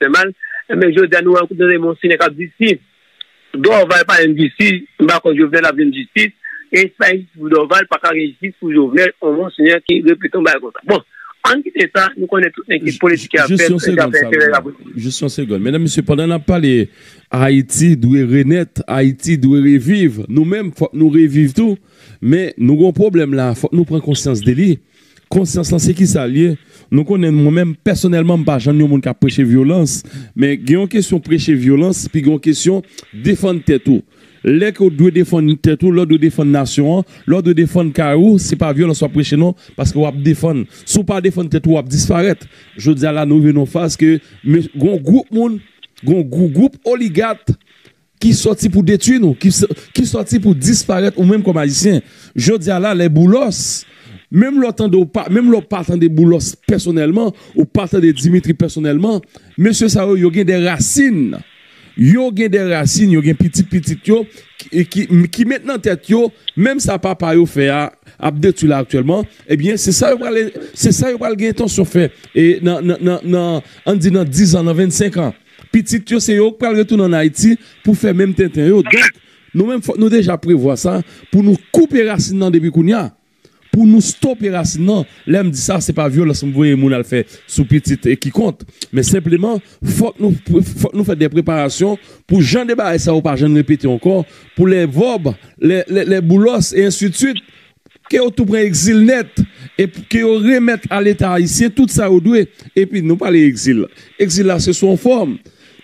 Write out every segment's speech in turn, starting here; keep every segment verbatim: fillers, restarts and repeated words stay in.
fè mal. Men jodi a, nou wè kote yon seri de moun k ap di si Dorval pa jwenn jistis, m pa kwè Jovenel ap jwenn jistis. E si pa jistis pou Dorval, pa ka gen jistis pou Jovenel, yon moun ki repete yon bagay konsa. Bon, ann kite sa, nou konnen tout nèg ki politik ki ap fèt, ki ap fè enterè la politik. Jis yon segonn. Medam, mesye, pandan n ap pale, Ayiti dwe renèt, Ayiti dwe reviv. Nou menm, fòk nou reviv tou. Men nou gen yon pwoblèm la, fòk nou pran konsyans de li. Konsyans lan se kisa l ye? Nou konnen mwen menm pèsonèlman m pa janm yon moun k ap preche vyolans, men gen yon kesyon preche vyolans, pi gen yon kesyon defann tèt ou. Lè ke w dwe defann tèt ou, lè w dwe defann nasyon an, lè w dwe defann kay ou, se pa vyolans w ap preche non, paske w ap defann. Si w pa defann tèt ou, w ap disparèt. Jodi a la nou rive nan faz ke gen yon gwoup moun, gen yon gwoup oligak ki sòti pou detwi nou, ki sòti pou disparèt ou menm kòm Ayisyen. Jodi a la, lè Boulos, menm lè w tande w pa, menm lè w pa tande Boulos pèsonèlman, ou pa tande Dimitri pèsonèlman, mesye sa yo, yo gen de rasin. Yo gen de rasin, yo gen pitit pitit yo ki, ki, ki met nan tèt yo, menm sa papa yo fè a, ap detwi la aktyèlman, ebyen, se sa yo pral, se sa yo pral gen entansyon fè e nan, nan, nan, nan, ann di nan diz an, nan vennsenk an. Pitit yo, se yo k pral retounen ann Ayiti pou fè menm tenten yo. Donk, nou menm, fòk nou deja prevwa sa pou nou koupe rasin nan depi kounye a. Pou nou stope rasin nan. Lè m di sa, se pa vyolans m voye moun al fè sou pitit e kikont. Men senpleman, fòk nou, fòk nou fè de preparasyon pou jan de bagay sa yo pa janm repete ankò, pou lè Vòb, lè, lè, lè Boulos, e ensidswit, ke yo tou pran egzil nèt, e ke yo remèt a Leta ayisyen tout sa yo dwe. Epi nou pale egzil. Egzil la se sou yon fòm.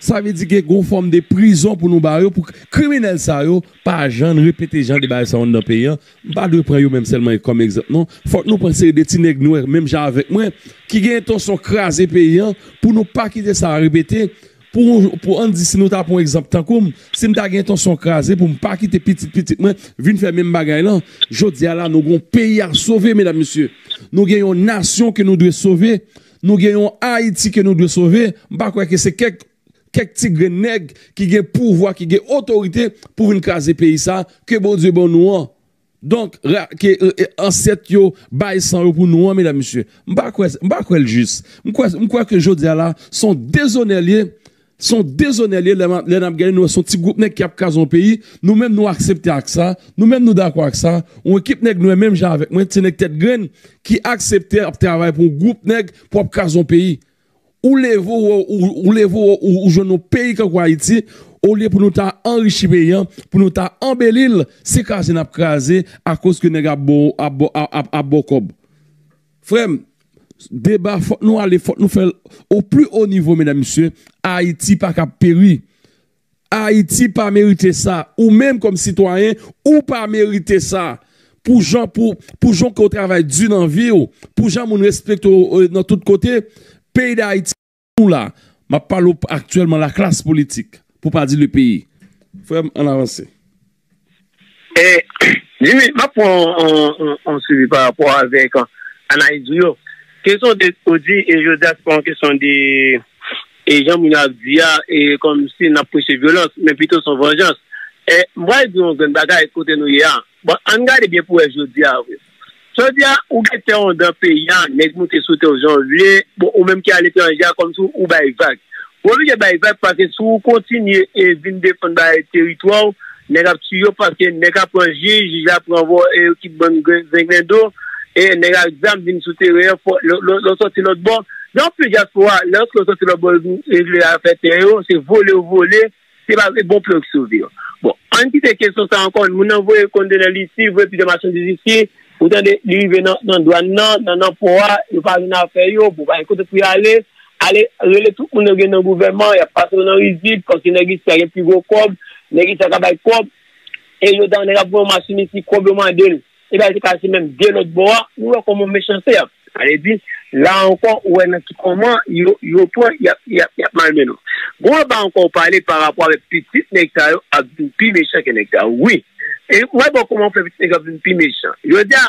Sa vle di gen yon fòm de prizon pou nou ba yo, pou kriminèl sa yo pa janm repete jan de bagay sa yo anndan peyi an. M pa dwe pran yo menm sèlman kòm egzanp non. Fòk nou pran seri de ti nèg nwè, menm jan avèk mwen, ki gen entansyon kraze peyi an, pou nou pa kite sa repete. Pou, pou ann di, si nou ta pran yon egzanp tankou m, si m ta gen entansyon kraze pou m pa kite pitit pitit mwen vin fè menm bagay lan, jodi a la, nou gen yon peyi a sove, medam, mesye. Nou gen yon nasyon ke nou dwe sove. Nou gen yon Ayiti ke nou dwe sove. M pa kwè ke se kèk, kèk ti grenn nèg ki gen pouvwa, ki gen otorite pou vin kraze peyi sa ke Bondye ban nou an. Donk, ra- ke e, e, ansèt yo bay san yo pou nou an, medam, mesye. M pa kwè, m pa kwè l jis. M kwè, m kwè ke jodi a la, se yon dezonè l ye. Se yon dezonè l ye, lè m ap- lè n ap gade, nou wè se yon ti gwoup nèg ki ap kraze yon peyi. Nou menm, nou aksepte ak sa. Nou menm, nou dakò ak sa. Yon ekip nèg nwè, menm jan avèk mwen, ti nèg tèt grenn, ki aksepte ap travay pou yon gwoup nèg pou ap kraze yon peyi. Ou leve w, ou, ou leve w, ou, ou jwenn yon peyi kankou Ayiti, olye pou nou ta anrichi peyi an, pou nou ta anbeli l, se kraze n ap kraze akoz ke nèg ap ba w, ap ba w, ap, ap, ap ba w kòb. Frè m, deba, fòk nou ale, fòk nou fè l o pli o nivo, medam, mesye. Ayiti pa ka peri. Ayiti pa merite sa. Ou menm kòm sitwayen, ou pa merite sa. Pou jan, pou, pou jan ke w travay di nan vi w, pou jan moun respekte w, e, nan tout kote, peyi Dayiti, nou la, m ap pale w aktyèlman laklas politik, pou pa di le peyi. Frè m, ann avanse. E, Jimmy, m ap pran yon, yon, yon swivi pa rapò avèk, e, analiz ou yo. Kesyon de, ou di, e jodi a, se pa yon kesyon de, e jan moun yo ap di a, e kòmsi n ap preche vyolans, men pito se yon vanjans. E, m pral di yon grenn bagay kote nou ye a. Bon, ann gade byen pou wè jodi a, vre. Jodi a, ou gen tè anndan peyi a, nèg moute sou tè w jan w vle, bon, ou menm ki aletranje a, kòmsi ou bay vag. Ou oblije bay vag paske si w kontinye e vin defann bagay teritwa w, nèg ap tiye w paske nèg ap pran jij, jij la pran vò, e yo kit bann gren- zenglendo, e nèg ak zam vin sou teren an, fò, lè, lè, lè w sòti lòt bò, gen anpil dyaspora, lè w sòti lòt bò, e vle afè tè yo, se vole yo vole, se pa vre bon plan ki sove yo. Bon, ann kite kesyon sa ankò, moun nan voye kontenan isi, voye plizyè machandiz isi, ou tande li rive nan, nan dwàn nan, nan, nan pò a, yo pa jwenn afè yo, bon, pa gen kote pou y ale, ale rele tout moun yo gen nan gouvènman, y ap pase yo nan rizib, paske nèg isi a gen pi gwo kòb, nèg isi a ka bay kòb, e yo dan nèg ap voye yon machin isi, kòb yo mande l, e bay se ka se menm de lòt bò a, nou wè kòman mechanste y ap. Sa vle di, la ankò, ou wè nan ki kòman yo, yo pran, y ap, y ap, y ap malmennen w. Gon anba ankò ou pale pa rapò avèk pitit nèg sa yo ap vin pi mechan ke nèg sa yo. Wi. E ou wè bon kòman ou fè pitit nèg yo ap vin pi mechan. Yo di a,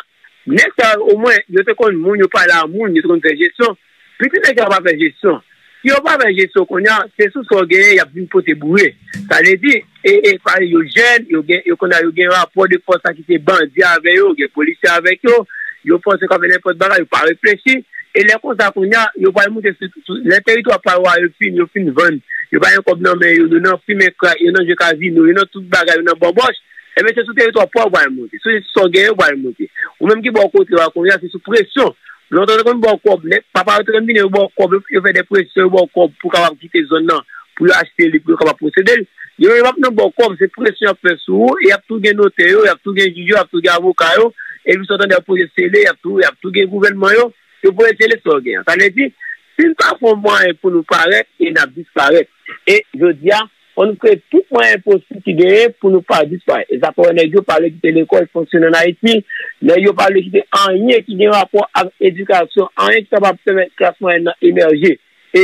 nèg sa yo, omwen, yo te konn moun, yo pale a moun, yo te konn fè jesyon. Pitit nèg sa yo pa fè jesyon. Si yo pa fè jesyon kounye a, se sou sa w genyen, y ap vin pote boure. Sa vle di, e, e, pa yo jèn, yo gen, yo konn yo gen rapò de fòs sa ki se bandi avè yo, gen polisye avèk yo, yo panse k ap fè nenpòt bagay, yo pa reflechi, E lè konsa kounye a, yo pral moute sou, sou lè teritwa pa yo a, yo fin, yo fin vann, yo pa gen kòb nan men yo, yo nan fimen krak, yo nan jwe kazino, yo nan tout bagay, yo nan banbòch, ebyen se sou teritwa pa yo pral moute. Se sou sa w genyen yo pral moute. Ou menm ki bò kote w a kounye a, se sou presyon. Lontan yo te konn ba w kòb, nèg, papa yo te konn vini, yo ba w kòb, yo, yo fè de presyon, yo ba w kòb pou w kapab kite zòn nan, pou yo achte li, pou yo kapab posede l. Yo, yo p ap nan ba w kòb, se presyon y ap fè sou ou, e y ap tou gen notè yo, y ap tou gen jij yo, y ap tou gen avoka yo, epi sa w tande y ap poze sele, y ap tou, y ap tou gen gouvènman yo, yo poze sele sa w gen an. Sa vle di, si n pa fè yon mwayen pou nou parèt, e n ap disparèt. E jodi a, fò nou kreye tout mwayen posib ki genyen pou nou pa disparèt. E sa fè w wè nèg yo pa vle kite lekòl fonksyone ann Ayiti, nèg yo pa vle kite anyen ki gen rapò ak edikasyon, anyen ki kapab pèmèt klas mwayèn nan emèje e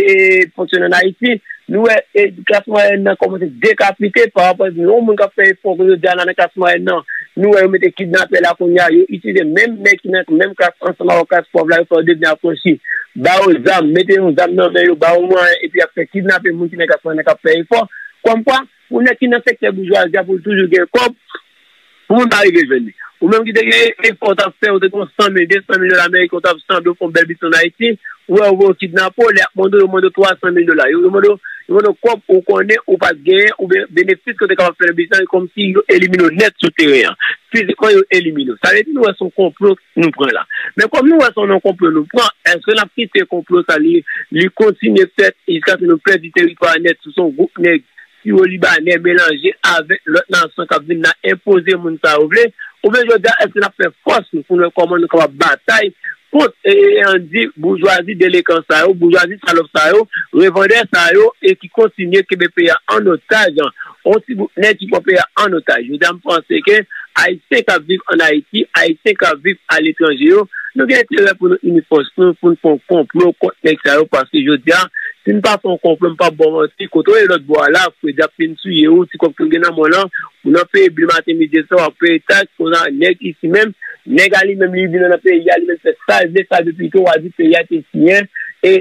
fonksyone ann Ayiti. Nou wè e, klas mwayèn nan kòmanse dekapite pa rapò yon moun k ap fè efò. Kounye a, jodi a, nan klas mwayèn nan, nou wè yo mete kidnapè la kounye a, yo itilize menm nèg ki nan menm klas ansanm avèk klas pòv la, yo fè yo devni afranchi. Ba yo zam, mete yon zam nan men yo, ba yo mwayen, epi y ap fè kidnape moun ki nan klas mwayèn nan k ap fè efò. Kòmkwa, pou nèg ki nan sektè boujwazi a, pou l toujou gen kòb, pou moun pa rive jwenn li. Ou menm ki te gen efò w t ap fè, ou te gen yon san mil, de san mil dola ameriken, ou t ap sanble w fè yon bèl biznis ann Ayiti, ou wè yo voye yo kidnape w, lè y ap mande w, yo mande w twa san mil dola. Yo, yo mande w, yo mande w kòb ou konnen ou pa t genyen, oubyen benefis ke w te kapab fè nan biznis lan, e kòmsi yo elimine w nèt sou teren an. Fizikman, yo elimine w. Sa vle di nou wè se yon konplo nou pran la. Men kòm nou wè se yon konplo nou pran, èske n ap kite konplo sa li, li kontinye fèt jiskaske nou pèdi teritwa a nèt sou se yon gwoup nèg siwo libanè melanje avèk lòt nasyon k ap vin la enpoze moun sa yo vle? Oubyen jodi a, èske n ap fè fòs nou pou nou wè kòman nou kapab batay kont, e, e, ann di, boujwazi delekan sa yo, boujwazi salòp sa yo, revandè sa yo, e ki kontinye kenbe peyi a an otaj, yon ti gwoup nèg ki pran peyi a an otaj? Jodi a, m panse ke Ayisyen k ap viv ann Ayiti, Ayisyen k ap viv aletranje yo, nou gen enterè pou nou ini fòs nou, pou n fè yon konplo kont nèg sa yo, paske jodi a, si n pa fè yon konplo, m p ap ba w manti, kote w ye lòt bò a la, fredi ap fin touye w, ti kòb ke w gen nan men w lan, ou nan peye bil maten, midi, e swa, w ap peye taks, konsa, nèg isi menm, nèg a li menm, li vin nan peyi a, li menm fè sa l vle, sa l vle pito, w a di peyi a te siyen, e,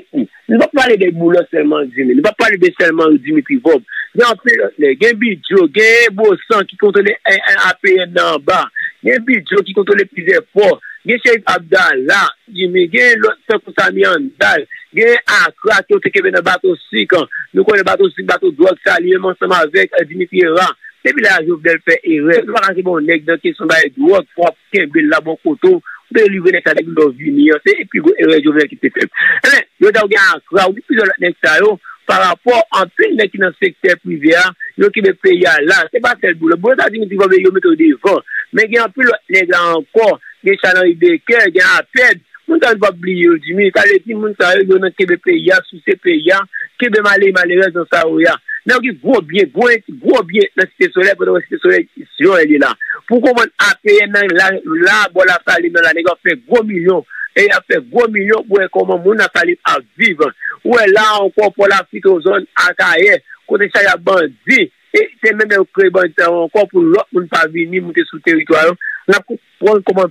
nou p ap pale de Boulos sèlman, Jimmy, nou p ap pale de sèlman Dimitri Vorbe, gen anpil lòt nèg, gen Bidjo, gen Bosan ki kontwole, e, e, A P N nan anba, gen Bidjo ki kontwole plizyè pò, gen Cherif Abdallah, Jimmy, gen lòt tankou Samy Andal, gen Akra ke yo te kenbe nan bato sik an. Nou konnen bato sik, bato dwòg sa li menm ansanm avèk, eh, Dimitri Herard. Depi lè a Jovenel fè erè. Nou pa ka kenbe yon nèg nan kesyon bay dwòg pou w ap kenbe l la bò kote w. Ou te livre nèg sa depi lè w vini an. Se pi gwo erè Jovenel ki te fè. Enben, yo ta gen Akra, ou gen plizyè lòt nèg sa yo, pa rapò anpil nèg ki nan sektè prive a, yo kenbe peyi a la. Se pa sèl Boulos. Boulos sa Dimitri Vorbe yo mete yo devan. Men gen anpil lòt nèg la ankò. Gen Charles Henri Becker, gen Apèd. Moun sa yo nou p ap bliye yo, Jimmy. Sa vle di moun sa yo, yo nan kenbe peyi a, souse peyi a, kenbe malere malerèz nan sa yo ye a. Nèg yo ki gwo byen, gwo, gwo byen nan Site Solèy, pandan w wè Site Solèy, jan l ye la. Pou w konprann A P N nan, la, la, bò Lasalin nan la, nèg yo ap fè gwo milyon. E y ap fè gwo milyon pou wè kòman moun Lasalin ap viv. Ou wè la ankò, Pò Lafit, zòn Akayè, kote chak bandi. E se menm yo kreye bandi sa yo ankò pou lòt moun pa vini moute sou teritwa yo. N ap konprann kòman